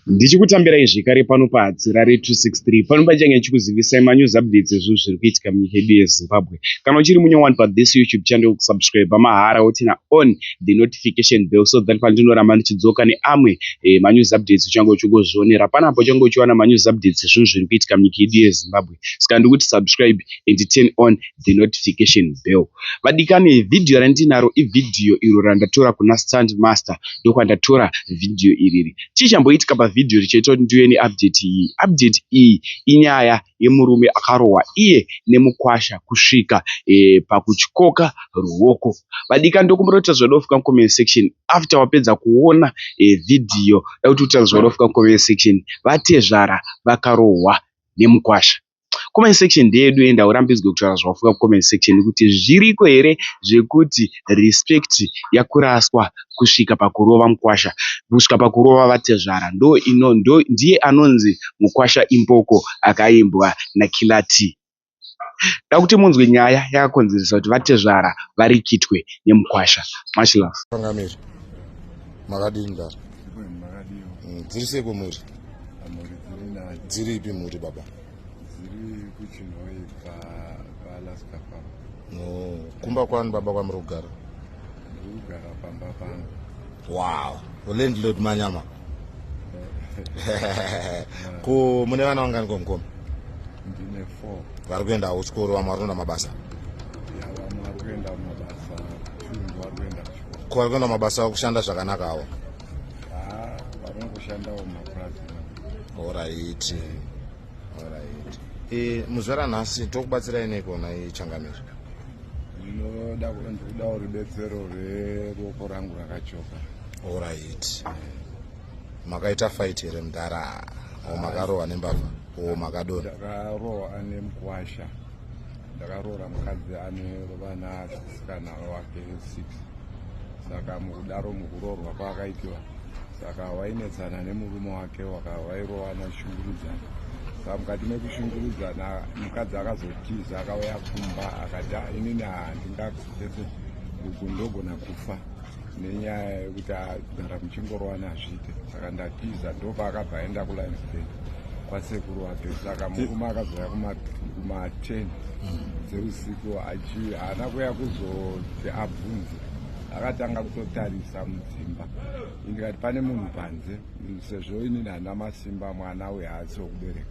Ndichikutambirai zvekare pano paHatirare 263 pano pachange ndichikuzivisai manews updates ezvinhu zviri kuitika munyika yedu yeZimbabwe. Kana uchiri munyowani pathis YouTube channel kusubscribe mahara wotina on the notification bell so that pandinoramba ndichidzoka neamwe eh, manews updates uchange uchingozvionera panapa uchange uchiwana manews updates ezvinhu zviri kuitika munyika yedu yeZimbabwe. Saka ndikuti subscribe and turn on the notification bell. Vadikani, vhidhiyo randinaro ivhidhiyo iro randatora kuna Stunt Master ndokwandatora vhidhiyo iriri. Chii chamboitika pavhidhiyo richaita kuti ndiuye neupdate iyi? Update iyi inyaya yemurume akarohwa iye nemukwasha kusvika e, pakutyoka ruoko. Vadikani, ndokumbira kuti zvadofika mucomment section after wapedza kuona e, vhidhiyo da kuti utaure zvadofika mucomment section. Vatezvara vakarohwa nemukwasha. Comment section ndeyedu ende haurambidzwe kutaura zvawafunga kucomment section kuti zviriko here zvekuti respect yakuraswa kusvika pakurova mukwasha kusvika pakurova vatezvara ndo ino ndo ndiye anonzi mukwasha imboko akaimbwa naKiller T. Da kuti munzwe nyaya yakakonzeresa kuti vatezvara varikitwe nemukwasha. Much love. Changamire, makadini ndara? Dziri sei kwemuri? Dziri ipi mhuri baba? Dziri kuChinhoyi paAlaska farm. No, kumba kwani baba kwamuri kugara? Ndiri kugara pamba pangu. Wow, landlord manyama. Ko mune vana vangani ko mukoma? Ndine 4. Vari kuenda kuchikoro, vamwe vari kuenda mabasa. Ya, vamwe vari kuenda mabasa, two vari kuenda kuchikoro. Ko vari kuenda mabasa kushanda zvakanaka avo? Ah, vari kungoshandawo mumapurazi. Alright. Alright. Eh, muzuva ranhasi tokubatsirai neiko nhai changamire? Ndinoda ndikudawo rubetsero rweruoko rangu rakachoka. Alright. Makaita fight here mudhara? O makarohwa nembavha? O makadonha? Ndakarohwa nemukwasha. Ndakaroora mukadzi ane vana sikana wake 6. Saka mukudaro mukuroorwa kwaakaitiwa saka wainetsana nemurume wake wairowana kushungurudzana. Saka mukati mekushungurudzana mukadzi akazotiza akauya kumba akati ah, inini handingakutese uku ndogona kufa nenyaya yekuti kugara muchingorowana hazviite. Saka ndatiza ndopaakabva aenda kuLionsden kwasekuru wake. Saka murume akazouya kuma 10 dzeusiku achi haana kuya kuzoti abvunze, akatanga kutotarisa mudzimba. Ndikati pane munhu panze sezvo inini handina masimba, mwana uyu haasi wekubereka.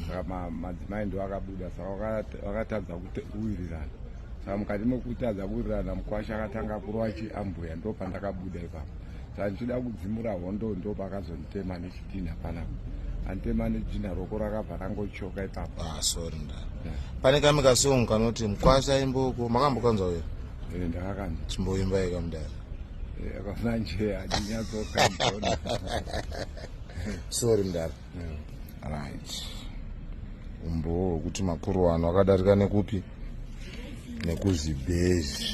Saka madzimai ndo akabuda, saka vakatadza kuwirirana. Saka mukati mekutadza kuwirirana mukwasha akatanga kurova chiambuya, ndo pandakabuda ipapo. Saka ndichida kudzimura hondo ndo pakazonditema nechitinha panapa. Anditema nechitinha roko rakabva rangochoka ipapo. Ah, sorry nda. Yeah. Pane kamwe kasong kanoti mukwasha imboko, makambokanzwa here? Eh, ndakakanzwa. Chimboimbai kamudara. Eh, manje handinyatsokanzona. Sorry mudara. Yeah. Right. Umbowo hwekuti makuru ano akadarika nekupi? Nekuzibhezi.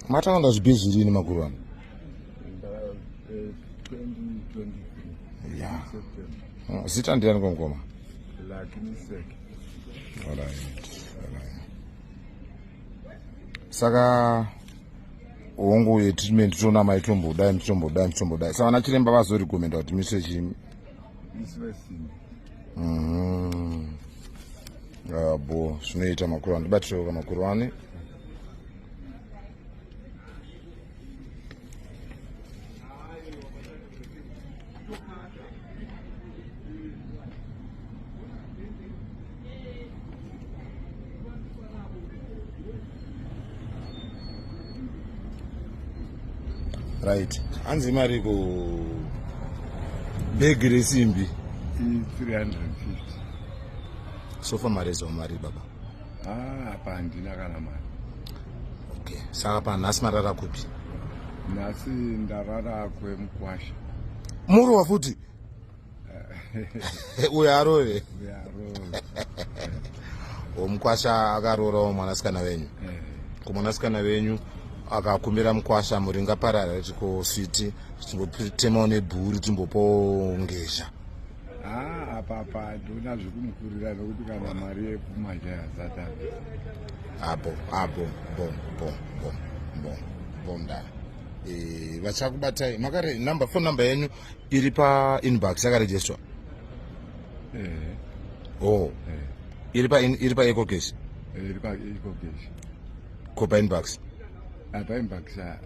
Matanga zvibhezi rini makuru ano? 2023. Yeah. Zita ndiani komkoma? Alright. Alright. Saka hongu yetreatment toona maitombodai muchitombodai muchitombodai. Saka vana chiremba vazorecommenda kuti mise chii? Miswe simbi. Ah, bo zvinoita makuru andibatirewo makuru ani. Right, hanzi mari ku bhegi resimbi 350. Sofa mari zo mari baba. Ah, apa handina kana mari. Okay, saka pa nhasi marara kupi? Nhasi ndarara kwemukwasha. Murowa futi? Uyo arove. Uyo arove. Mukwasha akaroorawo mwanasikana wenyu. Kumwanasikana wenyu akakumbira mukwasha muringa parara chikoswiti timbotemawo nebhuru timbopawo ngezha. Ah, apa apa ndona zvekumukurira nekuti kana mari yekumanja yazati abvisa. Abo, abo, bo, bo, bo, bo, bo mdara. Vachakubatai makare number, phone number yenyu iri painbox yakaregisterwa? Eh. Oh. Eh. Iri pa iri pa EcoCash? Iri pa EcoCash. Ko painbox? Ah, painbox ah.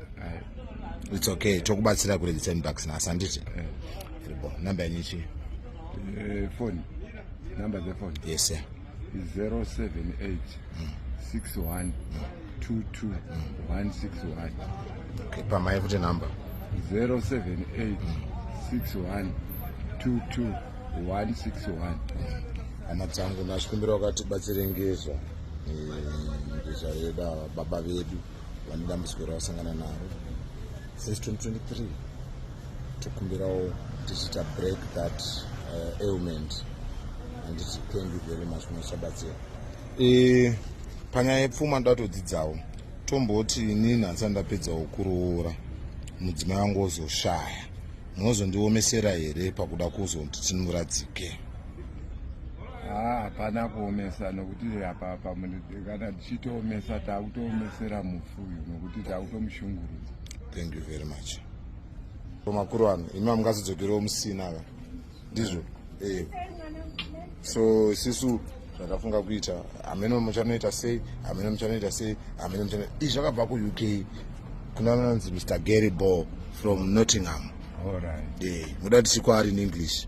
It's okay, tokubatsira kuregister inbox nhasi, handiti? Eh. Iripo number yenyu ichi? Phone number, dzefone? Yes sir. 078 61 22 161. Okay, pamai futi number. 078 61 22 161. Hama dzangu, ndachikumbira wakatibatsire ngezva ngezva redu. Ava baba vedu vane dambudziko ravasangana naro since 2023. Tokumbirawo tichiita break that ailment, handiti? Thank you very much, munochabatsira. Panyaya yepfuma ndoda kutodzidzawo. Tomboti inini handisati ndapedzawo kuroora, mudzimai wangu ozoshaya, munozondiomesera here pakuda kuzoti tinuradzike? Ha, hapana kuomesa, nokuti apa kana tichitoomesa taakutoomesera mufu uyu, nokuti taakutomushungurudza. Thank you very much, makuru vanhu. Imi hamungazodzokerewo musina va, ndizvo? So isisu zvatafunga kuita, hameno muchanoita sei, hameno muchanoita sei, hameno muchano. Izvi zvakabva kuUK, kuna vanonzi Mr Gary Ball from Nottingham. Alright. Muda tichikwaari in English?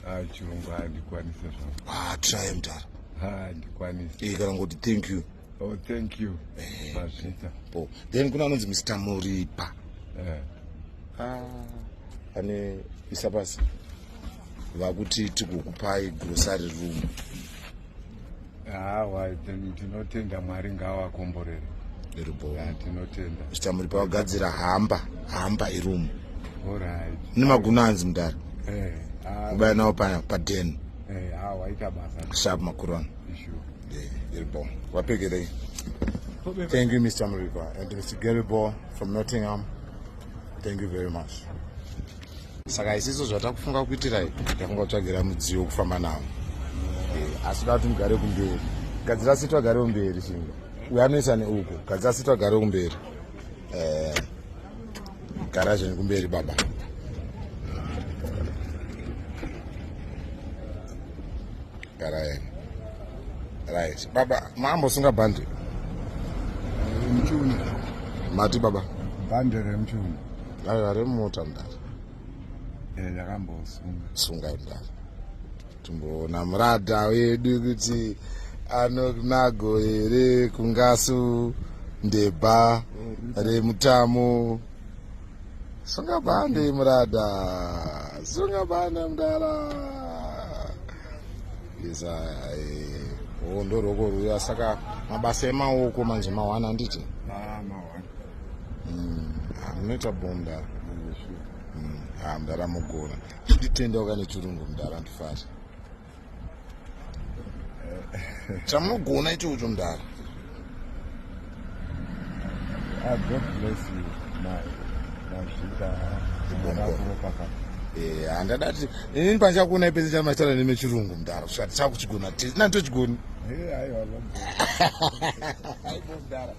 Ah, chirungu handikwanise zvangu. Ah, try, mutara. Handikwanisi. Kana ngoti thank you. Oh, thank you, mazvita. Po then kuna anonzi Mr Muripa. Eh. Ah, ane isa pasi vakuti tikukupai grocery room. Hawa, tinotenda, Mwari ngaawakomborere. Iripo. Ah, tinotenda. Mr Muripa vagadzira hamba hamba iroom. Alright. Nemagunanzi, mudara. Eh, ah, Kubaya nawo padhen. Eh, ah, waita basa. Sharp, makuru vanhu. Sure. Iripo, vapekerei. Thank you, Mr Muripa and Mr Gary Ball from Nottingham, thank you very much. Saka isisu zvatakufunga kuitirai, tafunga kutsvagira mudziyo wekufamba nawo. Asi da kuti mugare kumberi. Gadzira seat, agare kumberi. Shinga uyo anoisa neuko. Gadzira seat, agare kumberi. Gara zvenyu kumberi, baba. Gara yenu. Right, baba, maambosunga bhandi? Muchiuno. Mati, baba? Bhande remuchiuno. Aiwa, remumota, mudara. Ndakambosunga. Sungai, mudara, timboona muradha wedu kuti anonago here kungasu ndebha remutamo. Sunga bhande, murada, sunga bhande, mudara. Isa o ndo ruoko ruya. Saka mabasa emaoko manje mawana, handiti? Ah, mawana. Ah, munoita bo, mudara. Sure. Ah, mudara mugona. Chinditendawo kane chirungu, mudara, ndifari chamunogona ichocho, mudara. Ah, God bless you. Mazvita. Mwari. Handadati inini pandichakuona ipese chamachara nemechirungu, mudara, kusvika tichakuchigona nani tochigoni. Aiwa. Aibo, mudara.